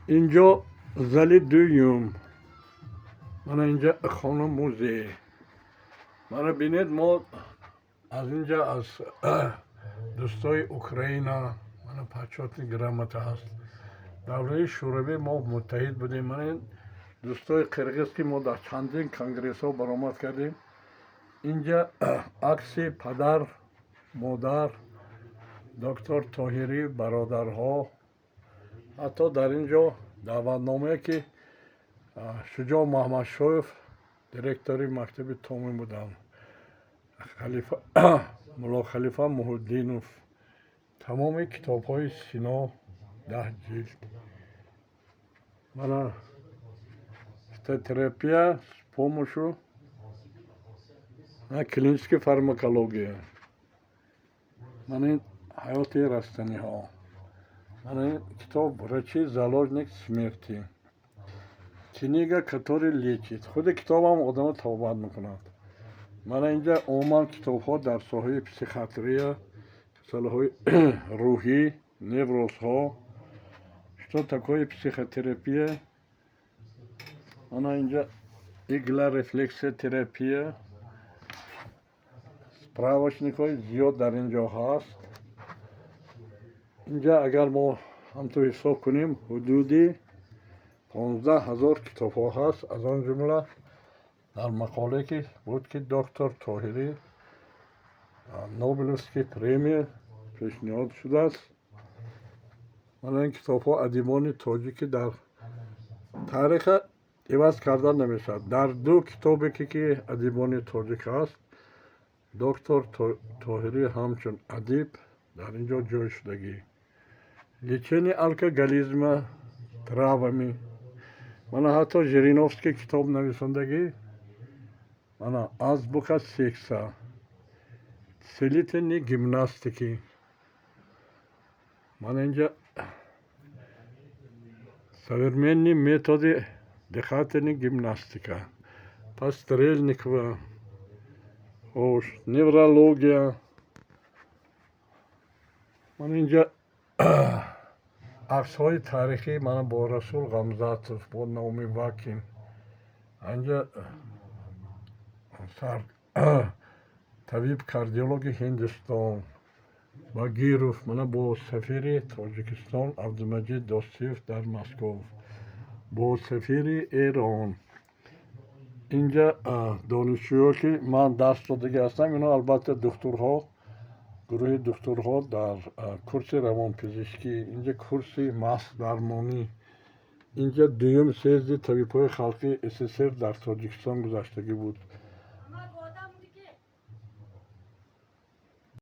Инҷо зали дуюм, мана инҷа хона музей. Мана бинед, мо аз инҷа аз дӯстои Украина мана почётный грамота ҳаст. Давраи Шӯравӣ мо муттаҳид будем. Мана ин дӯстои қирғиз, ки мо дар чандин конгрессҳо баромад кардем. Инҷа акси падар, модар доктор Тоҳирӣ, бародарҳо. Ҳатто дар ин ҷо даъватномае, ки Шуҷоъ Маҳмадшоев директори мактаби Томӣ буданд, Муллохалифа Муҳиддинов, тамоми китобҳои Сино, 10 ҷилд. Мана фитотерапия с помощью клинической фармакология, мана ин ҳаёти растаниҳо, мана ин китоб «Врачи заложник смерти», «Книга, который лечит». Худи китобам одамро табобат мекунад. Мана инҷа умуман китобҳо дар соҳаи психиатрия, касалиҳои рӯҳӣ, неврозҳо, что такое психотерапия. Мана инҷа иглорефлексотерапия, справочникҳои зиёд дар ин ҷо ҳаст. Инҷа агар мо ҳамту ҳисоб кунем, ҳудуди 15 000 китобҳо ҳаст. Аз он ҷумла дар мақолае ки буд, ки доктор Тоҳирӣ Нобелевский премия пешниҳод шудааст. Мана ин китобҳо, адибони тоҷикӣ, дар тариха иваз кардан намешавад. Дар ду китобе ки адибони тоҷик ҳаст, доктор Тоҳирӣ ҳамчун адиб дар ин ҷо ҷой шудагӣ. Лечение алкоголизма травами, мана ҳатто Жириновский китоб нависондагӣ, мана «Азбука секса», целительные гимнастики, мана инҷа современные методы дыхательной гимнастика по Стрельникова, хош, неврология. Мана инҷа аксҳои таърихӣ, мана бо Расул Ғамзатов, бо Наоми Вакин, инҷа табиб кардиологи Ҳиндустон Багиров, мана бо сафири Тоҷикистон Абдумаҷид Достиев дар Москов, бо сафири Эрон. Инҷа донишҷӯё, ки ман дарс додагӣ ҳастам, ино албатта духтурҳо, гурӯҳи духтурҳо дар курси равонпизишкӣ, инҷа курси маскдармонӣ, инҷа дуюм съезди табибҳои халқии СССР дар Тоҷикистон гузаштагӣ буд.